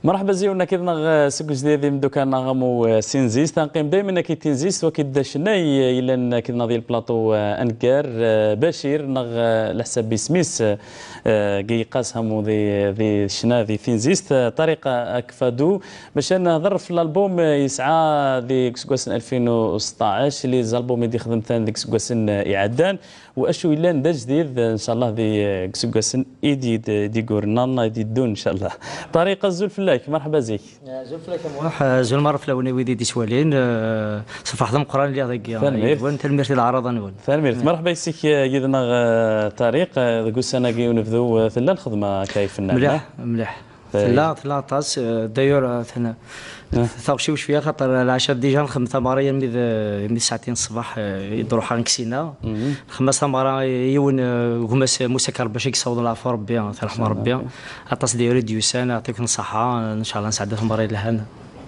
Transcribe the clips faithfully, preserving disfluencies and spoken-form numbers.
Merḥba ziwen akid-neɣ, eh, seg ujdid imeddukal-nneɣ amu, eh, Sinzist. Nqim daymen akid Tinzist, wakid d acennay, eh, yellan akid-neɣ di lplaṭu, eh, aneggar, eh, Bacir, neɣ, eh, leḥsab isem-is, eh, eh, Gay Qas amu di, di ccna di Tinzist, eh, Tariq Akfadu. Bac ad nehder f l'album, eh, yesɛa di, deg useggas n alfin u seṭṭac, les albums i d-ixdem tan deg useggas n, eh, iɛeddan. Wacu yellan d ajdid, ncallah, di, deg iseggasen i d-, i d-, i d-yeggurren, i d-yeddun, ncallah. Tariq, azul fell-ak, merḥba zik. Azul fell-ak a Muḥ, azul merra fell-awen i wid i d-iswalin. Eh, ṣṣbeḥ d ameqqran lliɣ dagi. Tanemmirt. Yid-wen, tanemmirt i leɛraḍa-nwen. Tanemmirt. Merḥba yes-k, eh, yid-neɣ, eh, Tariq, eh, deg ussan-agi unebdu, eh, tella lxedma akka ifennan, mliḥ, ah? Mliḥ. Tella, tella aṭas, eh, d'ailleurs, eh, tella, taɣect-iw cwiya, xaṭer lɛaca déjà nxeddem tameɣra armi d, armi d ssaɛtin ṣṣbeḥ, eh, i d-ruḥeɣ nekk sina. Nxeddem-as tameɣra i yiwen, eh, gma-s Musa Kerbac i yessawḍen leɛfu Rebbi, eh, tarḥma Rebbi. Aṭas d'ailleurs i d-yusan, yeɛṭiken ṣṣeḥḥa, ncallah nesɛedda tameɣra yelhan.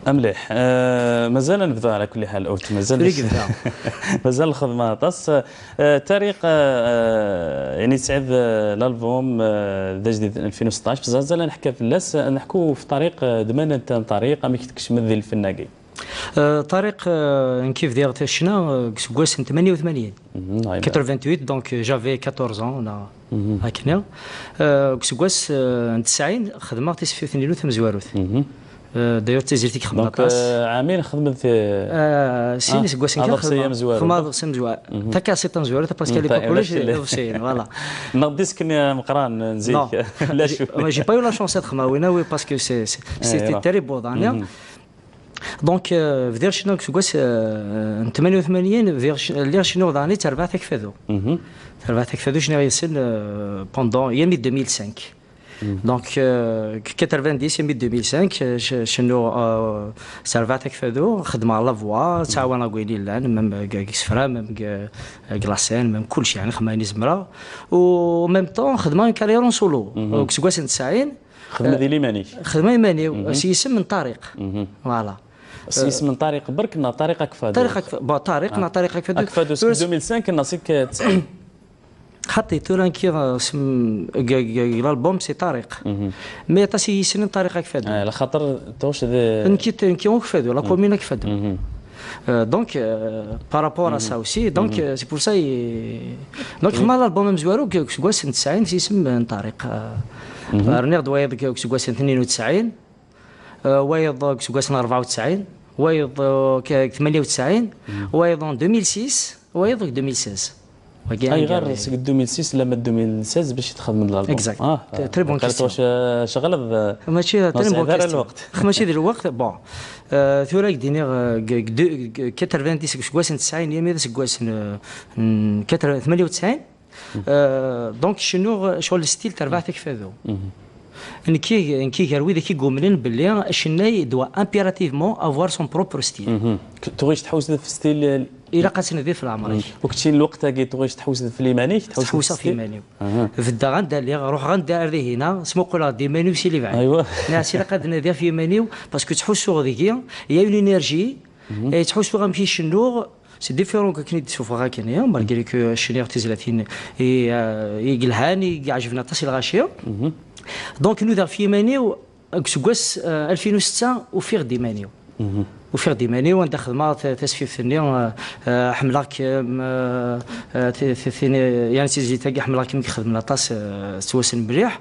Amliḥ. Eh, mazal ad nebdu ɛla kulli ḥal, ut, mazal. Mazal lxedma aṭas. Eh, Tariq, eh, eh, yani tesɛiḍ, eh, l'album, eh, d ajdid n alfin u seṭṭac, bzaz ad neḥka fell-as, eh, neḥku f Tariq, eh, d mana netta n Tariq, amek tkecmeḍ di lfenn-agi? Eh, Tariq, eh, nekki bdiɣ ccna, eh, deg useggas n tmanya u tmanyin. Mhm, quatre-vingt-huit, donc, euh, j'avais quatorze ans, neɣ akken. Eh, deg useggas, eh, n tesɛin, xedmeɣ tasfift-nni tamezwarut. Eh, d'ailleurs, d tizlit i ixedmen aṭas. Donc, eh, ɛamin xedmen ti-, eh, sin iseggasen kan xedmeɣ. Aḍebsi amezwaru. Xedmeɣ aḍebsi amezwaru. Takasiṭ tamezwarut, parce qu'à l'époque ulac iḍebsiyen, voilà. Neɣ disque-nni ameqqran n zik. Non. J'ai, j'ai pas eu la chance ad xedmeɣ winna, oui, parce que c'est, c'est, c'était terrible, hein. Donc, eh, bdiɣ ccna deg useggas, eh, n tmanya u tmanyin, bdiɣ c-, lliɣ cennuɣ daɣen i terbaɛt Akfadu. Terbaɛt Akfadu cniɣ yid-sen, eh, pendant, yami deux mille cinq. Donc, euh, quatre-vingt-dix et mi deux mille cinq, euh, je, je nous, euh, servant avec Fado, خدمة la voix, ttɛawaneɣ deg wayen yellan, même deg, deg isefra, même deg, deg la scène, même kulci, يعني, xedmeɣ ayen i zemreɣ. U en même temps, xedmeɣ une carrière en solo. Donc, seg wass n tesɛin, xedmeɣ di liman-ik. Xedmeɣ iman-iw, s yisem n Tariq. Voilà. S yisem n Tariq berk neɣ Tariq Akfado? Tariq Akfado. Bon, Tariq neɣ Tariq Akfado. Akfado seg deux mille cinq neɣ seg tesɛin? Xaṭi, tura nekki, euh, sm-, g-, g-, g-, l'album, c'est Tariq. Mais aṭas i yi-yessnen Tariq Akfado. Eh, lxaṭer tuɣ d... Nekki, nekki Akfado, la commune Akfado. Euh, donc, euh, par rapport à ça aussi, donc, euh, c'est pour ça, i-, donc, xedmeɣ l'album amezwaru, g-, seg wass n tesɛin, s yisem n Tariq. Euh, rniɣ-d wayeḍ g-, seg wass n tnin u tesɛin, euh, wayeḍ g-, seg wass n rebɛa u tesɛin, wayeḍ, euh, g-, tmanya u tesɛin, wayeḍ en deux mille six, wayeḍ deg deux mille seize. Wagi ayɣer seg deux mille six lamma deux mille seize bac i txedmem l'album? Exact. Ah, très bonne question. Tɣecɣleḍ, euh, mačči très bonne question. Mačči d lweqt. Bon. Euh, tura i k-d-iniɣ, euh, g-, g-, de-, g-, quatre-vingt-dix seg useggas n tesɛin, yami d aseggas n, euh, n quatre-vingts, tmanya u tesɛin. Euh, donc, cennuɣ, euh, ccɣel style terbaɛt Akfado. Nekki, nekki gar wid i yumnen belli acennay doit impérativement avoir son propre style. Tuɣic tḥewseḍ f style. Ilaq ad tnadiḍ f leɛmer-ik. U kečči lweqt-agi tuɣic tḥewseḍ f liman-ik? Tḥewseḍ f iman-iw. Beddeɣ anda lliɣ, ruḥeɣ anda ar dihina, smuquleɣ-d iman-iw si lebɛid. Aywa. Nniɣ-as ilaq ad nadiɣ f yiman-iw, parce que ttḥussuɣ deg-i, il y a une énergie, et ttḥussuɣ amek i cennuɣ, c'est différent que akken i d-ssufɣeɣ akken, ya, malgré que cniɣ tizlatin i, euh, i yelhan, i iɛejben aṭas i lɣaci. Donc, nudaɣ f yiman-iw, deg useggas, euh, alfin u setta, ufiɣ-d iman-iw. Ufiɣ-d iman-iw, anda xedmeɣ ta-, tasfift-nni, euh, euh, ḥemmleɣ-kem, euh, euh, ti-, ti-, tin, yani tizlit-agi, ḥemmleɣ-kem, i ixedmen aṭas, euh, ttwassen mliḥ.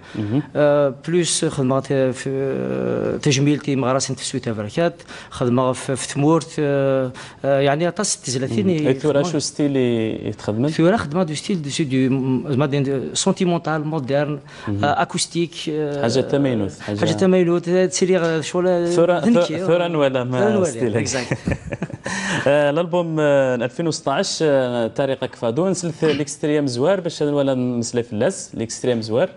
Euh, plus xedmeɣ ta-, f-, euh, tajmilt i imeɣrasen n tefsut taberkat, xedmeɣ f-, f tmurt, euh, euh, yani aṭas n tezlatin i tura xedmeɣ. Acu style i, i txedmem? Tura xedmeɣ du style du, du, zma d, sentimental, moderne, euh, acoustique, euh, ḥaǧa tamaynut, ḥaǧa tamaynut, euh, ttiliɣ, euh, ccɣel, euh, tura, d nekki, tura, tura nwala ma tura nwala, style-agi. Exact. Euh, l'album, euh, n alfin u seṭṭac, euh, Tariq Akfado, nslet l'extrait amezwar bac ad nwala ad nmeslay fell-as, l'extrait amezwar.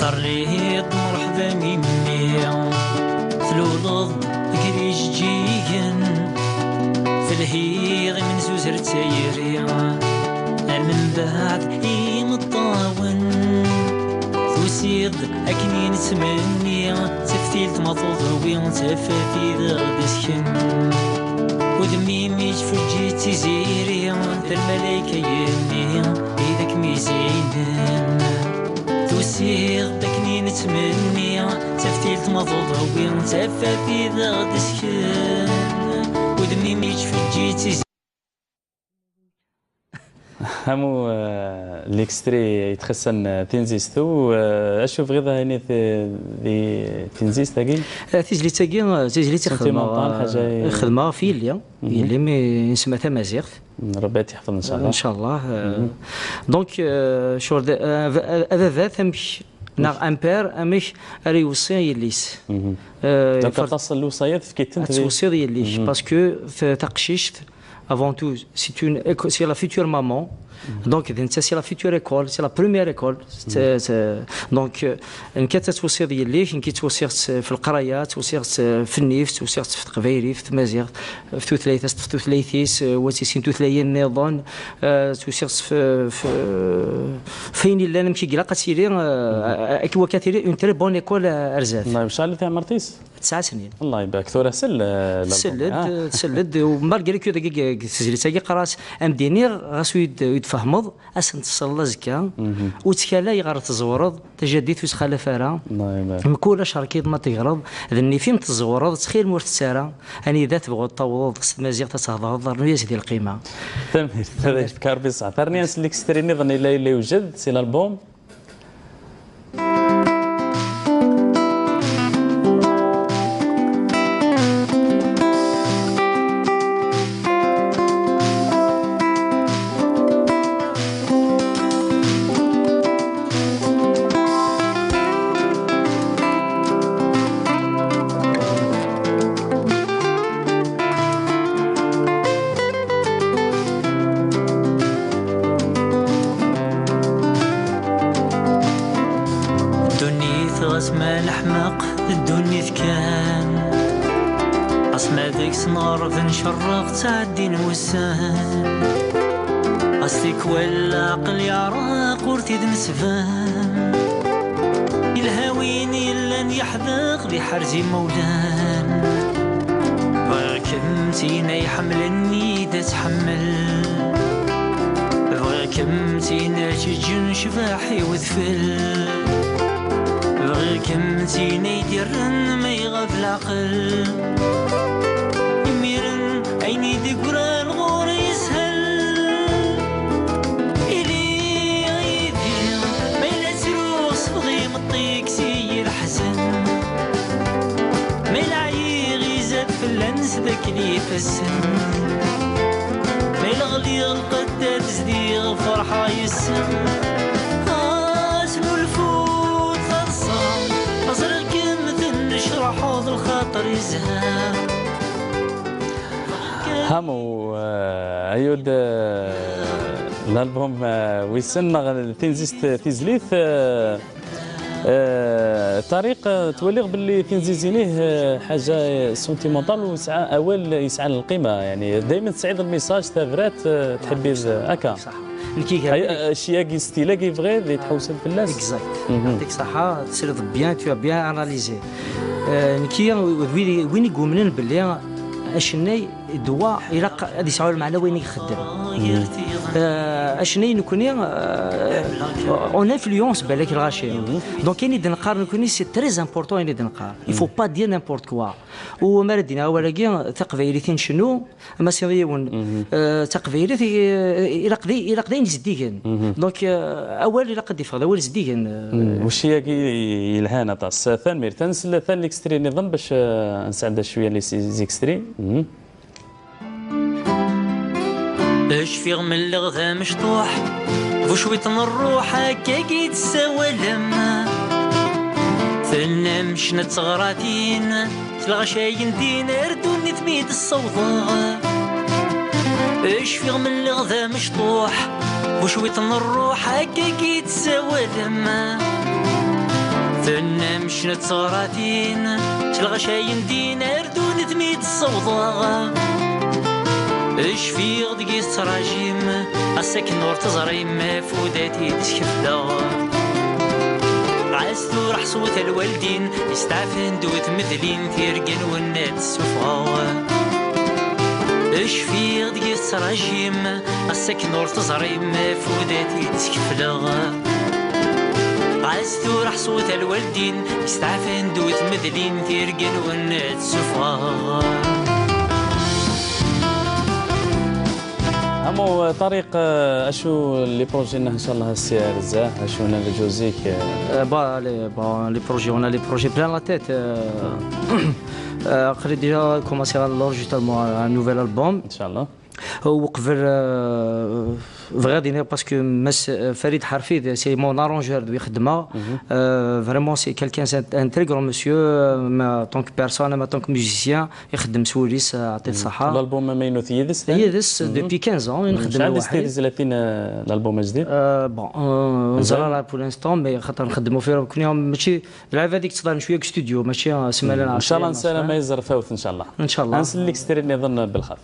Terliḍ mreḥba mimmi, tluleḍ gar ijeǧǧigen, telhiḍ imenzuzer d Akken i nettmenni, taftilt ma tuḍwi, tafat i d aɣ-d-asken. Udem-im yettfeǧǧiǧ d tiziri, d lmalayek-nni i d ak-mizinen. Tusiḍ-d akken i nettmenni, taftilt ma tuḍwi, tafat i d aɣ-d-asken. Udem-im yettfeǧǧiǧ d tiziri. Amu, eh, l'extrait yettxissan, eh, tinzizt-iw, eh, acu bɣiḍ ad iniḍ, eh, di tinzizt-agi? Eh, tizlit-agi, eh, tizlit i xedmeɣ, sentimentale, eh, xaǧa i xedmeɣ ɣef yelli. Mhm. Yelli mi nesma tamaziɣt. Rebbi ad t-yeḥfeḍ, ncallah. Ncallah, eh, mhm. Donc, eh, ccɣel d, eh, a, a, ababat amek, neɣ un père amek ara iweṣṣi yelli-s. Mhm. Eh, donc, aṭas n lewṣayat fkitent ad di tweṣṣiḍ yelli-k, mhm, parce que t-, taqcict, avant tout, c'est une éco-, c'est la future maman. Mhm. Donc, d netta, c'est la future école, c'est la première école. C'est, mhm, c'est, donc, euh, nekk ad tweṣṣiḍ yelli-k, nekk ttweṣṣiɣ-tt f leqraya, ttweṣṣiɣ-tt f nnif, ttweṣṣiɣ-tt f teqbaylit, f tmaziɣt, f tutlayt, ad teṭṭef tutlayt-is, euh, wa tissin tutlayin nniḍen, euh, ttweṣṣiɣ-tt f, f, f ayen yellan amek i ilaq ad tili, euh, mhm, akken wakka tili une très bonne école, euh, ar zdat. Ncallah, teɛmert-is? Tesɛa snin. Allah ibarak. Tura sel, eh, la tselled, ah, tselled, u malgré que dagi, deg tezlit-agi qqar-as, am d-iniɣ, ɣas ur yi-d-, ur yi-d-tfehmeḍ, ad sen-tesleḍ azekka, mhm, u ttkalay ɣer tẓewreḍ, tajadit ur ttxalaf ara. Allah ibarak. Mkul acerkiḍ ma tegreḍ, d nnif-im tẓewreḍ, ttxil-m ur tett ara, anida tebɣuḍ tawḍeḍ s tmaziɣt ad thedreḍ, rnu-yas di lqima. Tanemmirt, ad ak-fkeɣ Rebbi ṣṣeḥ. Terniḍ-as l'extrait nniḍen yella, yella yewjed, si l'album. Ddunit ɣas ma neḥmeq, d ddunit kan. Ɣas ma deg-s nɣerreb ncerreq, ttɛeddin wussan. Ɣas tikwal leɛqel yeɛreq, ur t-id-nesban. Yelha win yellan yeḥdeq, d iḥerz imawlan. Bɣiɣ-kem d tin ay ḥemmlen, i d-ttḥemmel. Bɣiɣ-kem d tin ara tt-yeǧǧen ccbaḥ i wedfel. Bɣiɣ-kem d tin ay d-yerren ma iɣab leɛqel. Imiren ayen i d-yeggran ɣur-i yeshel. Ili yid-i, ma yella ttruɣ, sfeḍ imeṭṭi-k si leḥzen. Ma yella ɛyiɣ, izad fell-as d akken ifassen. Ma yella ɣliɣ, lqedd ad zdiɣ, ferḥeɣ yes-sen. Asnulfu d taḍsa, ẓriɣ-kem tennecraḥeḍ, lxaṭer yezha. Hamu, eh, ayud, eh, l'album, eh, wissen neɣ tinzizt tizlit, eh, eh, Tariq, eh, twaliɣ belli tinzizi-nih, eh, ḥaǧa sentimentale u yesɛa awal yesɛan lqima, yani, daymen tesɛiḍ lmessage, tabrat, eh, tḥebbiḍ, eh, akka. Nekk iga ay, eh, cci-agi, style-agi bɣiɣ di tḥewseḍ fell-as. Exact. Mhm. Yɛṭik ṣṣeḥḥa, tesliḍ bien, tu as bien analysé. Eh, nekk, d win, win i yumnen belli acennay d wa ilaq ad yesɛu lmeɛna wayen i ixeddem. Mhm. Eh, acennay nekni, eh, on influence balak lɣaci. Mhm. Donc, ayen i d-neqqar nekni, c'est très important ayen i d-neqqar. Il faut pas dire n'importe quoi. U ma ara d-iniɣ awal-agi, taqbaylit i ncennu, ma s yiwen, mhm, eh, taqbaylit, eh, ilaq d, ilaq d ayen zeddigen. Mhm. Donc, eh, awal ilaq ad d-iffeɣ d awal zeddigen, eh. Mhm. Weci-agi yelhan aṭas. Tanemmirt. Ad nsel ata l'extrait niḍen bac, eh, ad nesɛedda cwiya les extraits. Mhm. Cfiɣ melleɣ d amecṭuḥ, bu cwiṭ n rruḥ, akkagi tessawalem. Tennam ccna d teɣratin, s lɣacayen din ar ddunit mi d-ssawḍeɣ. Cfiɣ melleɣ d amecṭuḥ, bu cwiṭ n rruḥ, akkagi tessawalem. Tennam ccna d teɣratin, s lɣacayen din ar ddunit mi d-ssawḍeɣ. Cfiɣ deg-i tettrajim, ass akken ur teẓrim, afud ad t-id-skefleɣ. Tura ḥṣut a lwaldin, isteɛfen d ur tmedlin, tirga-nwen ad d-ssufɣeɣ. Cfiɣ deg-i tettrajim, ass akken ur teẓrim, afud ad t-id-skefleɣ. Ɣas tura ḥṣut a lwaldin, isteɛfen d ur tmedlin, tirga-nwen ad d-ssufɣeɣ. Amu Tariq, eh, acu les projets-nnek, inchallah, ass-a ar zdat, acu n lǧuz-ik, eh? Euh, bah, les, bon, les projets, on a les projets plein la tête. Euh, euh, aql-i déjà commencé l'enregistrement un nouvel album. Inchallah. Uqbel, euh, bɣiɣ ad iniɣ parce que Mass, euh, Farid Ḥarfid, c'est mon arrangeur d wi xeddmeɣ. Euh, vraiment, c'est quelqu'un, c'est un, un très grand monsieur, euh, mais en tant que personne, mais en tant que musicien, ixeddem s wul-is, euh, yeɛṭi-t ṣṣeḥḥa. L'album amaynut yid-s? Yid-s, depuis quinze ans, i nxeddem Acḥal lwaḥid. Des tizlatin, eh, l'album ajdid? Euh, bon, euh, ur neẓri ara pour l'instant, mais xaṭer nxeddem ufiɣ nekkni mačči d lɛibad i yettḍan cwiya deg studio, mačči, euh, semala. Inchallah, nessaram ad yeẓref awet, inchallah. Inchallah. Ad nsel-ik s trin niḍen belxaf.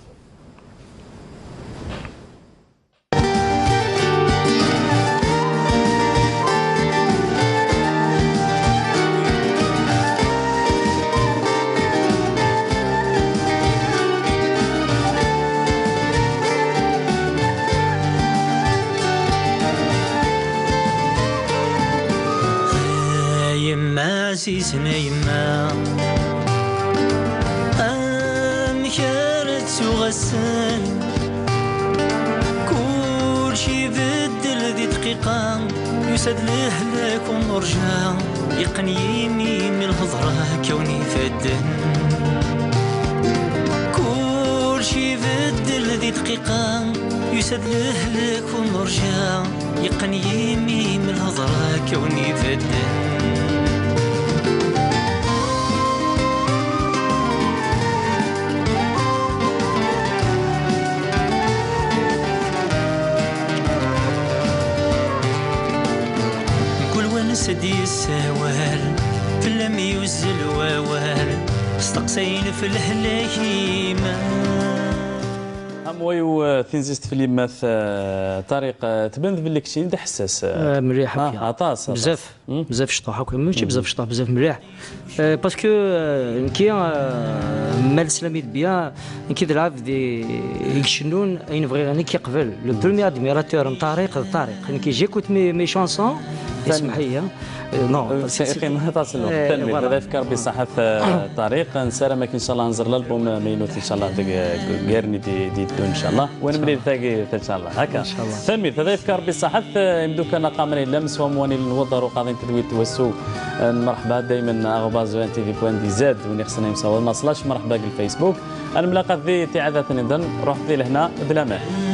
A yemma ɛzizen a yemma, amek ara ttuɣ ass-n? Kulci ibeddel di dqiqa, yusa-d lehlak ur nurǧa, yeqqen yimi mi lhedra akka wen ifadden. Kulci ibeddel di dqiqa, yusa-d lehlak ur nurǧa, yeqqen yimi mi lhedra akka wen ifadden. Kul wansa d-yessawal, fell-am yuzzel wawal, steqsayen f lehlak-im. Am wayew, eh, tinzizt fell-i, yemma-t, eh, Tariq, eh, tban-d belli keččini d aḥessas, eh. Eh, mliḥ, Ah, akya. Aṭas, aṭas. Bzaf, bzaf cṭuḥ akya, mačči bzaf cṭuḥ, bzaf mliḥ. Eh, parce que, eh, nekki, eh, ma leslam i d-bya, nekki d lɛebd i i icennun ayen bɣiɣ nekk yeqbel. Le premier admirateur n Tariq d Tariq. Nekki j'écoute mes, mes chansons, ismeḥ-iyi. Eh, non, Eh, c'est- c'est- qqimet aṭas n lweqt. Eh, Tanemmirt. voilà. Ad yefk Rebbi ṣṣaḥa-t, eh, Tariq. Nessaram akken inchallah nẓer l'album amaynut inchallah deg, eh, gar-nni di, di ddun inchallah. Wa nemlil tagi inchallah. Haka. Inchallah. Tanemmirt. Ad yefk Rebbi ṣṣaḥa-t, eh, imdukkal aqamer illam s wamwan iln waḍar uqaḍin tedwilt wasu. Eh, mreḥba daymen arobase O N T V point D Z, win ixsen imsawaḍ ma slash mreḥba deg Facebook. Ad nemlaqat di tiɛadatin iḍen, ruḥ di lehna d laman.